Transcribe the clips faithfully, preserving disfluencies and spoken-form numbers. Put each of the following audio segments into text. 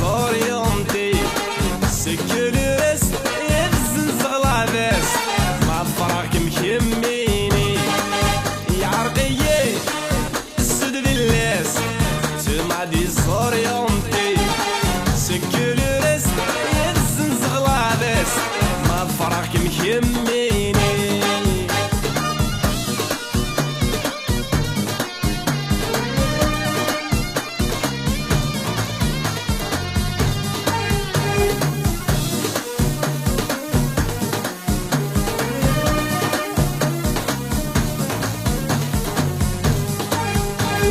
Orienté, secouriste, yezzenzeɣ lɛebas, ma ḍefreɣ-kem kemmini, yeɛreq-iyi sud de l'est, tu m'as désorienté, secouriste, yezzenzeɣ lɛebas, ma ḍefreɣ-kem kemmini.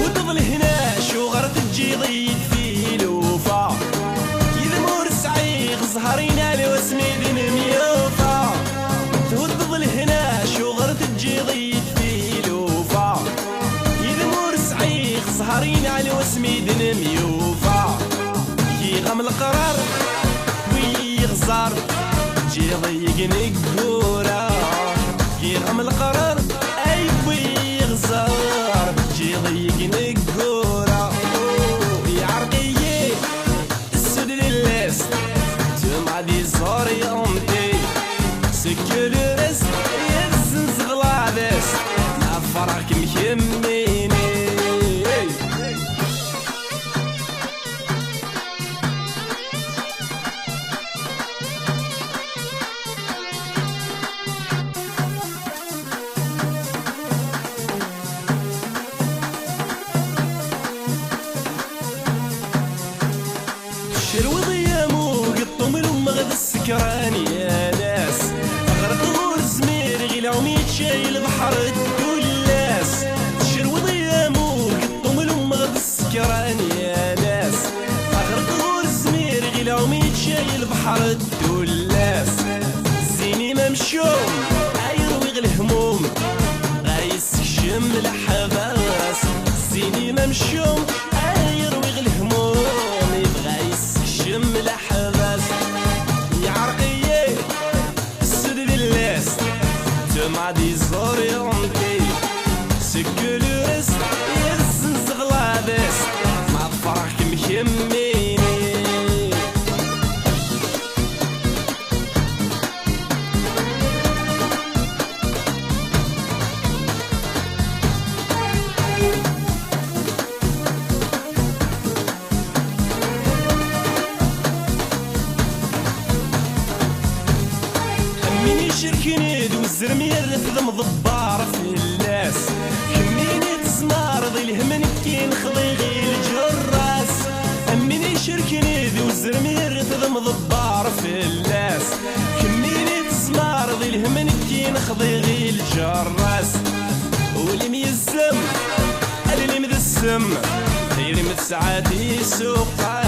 Wwḍeḍ lehna, acuɣer teǧǧiḍ-iyi-d tilufa? Yid-m ur sɛiɣ ẓẓher, inɛel wasmi d-nemyufa. Twwḍeḍ lehna, acuɣer teǧǧiḍ-iyi-d tilufa? Yid-m ur sɛiɣ ẓẓher, inɛel wasmi d-nemyufa. Giɣ-am leqrar, wwi-yi iɣẓer, ǧǧiɣ-iyi deg ineggura. Giɣ-am leqrar, ay wwi-yi iɣẓer, ǧǧiɣ-iyi deg ineggura. Oh, yeɛreq-iyi sud de l'est, tu m'as désorienté, secouriste, yezzenzeɣ lɛebas, ma ḍefreɣ-kem kemmini. Tcerweḍ-iyi am ugeṭṭum, lummeɣ d ssekran yal ass. Ɣerqeɣ ur zmireɣ i lɛum, yečča-yi lebḥer d tullas. Tcerweḍ-iyi am ugeṭṭum, lummeɣ d ssekran yal ass. Ɣerqeɣ ur zmireɣ i lɛum, yečča-yi lebḥer d tullas. Zzin-im amcum, ay rwiɣ lehmum, ɣa yessekcem leḥbas. Zzin-im amcum, ay rwiɣ lehmum, yebɣa yessekcem leḥbas. Yeɛreq-iyi sud de l'est, tu m'as désorienté, secouriste, yezzenzeɣ lɛebas, ma ḍefreɣ-kem kemmini. Am win icerken d uzrem yerret d amḍebbar fell-as. Kemmini tezmareḍ i lhem, nekkin xḍiɣ i lǧerras. Am win icerken d uzrem yerret d amḍebbar fell-as. Kemmini tezmareḍ i lhem, nekkin xḍiɣ i lǧerras. Ul-im yezzem, allen-im d ssem, tayri-m tesɛa tisuqas.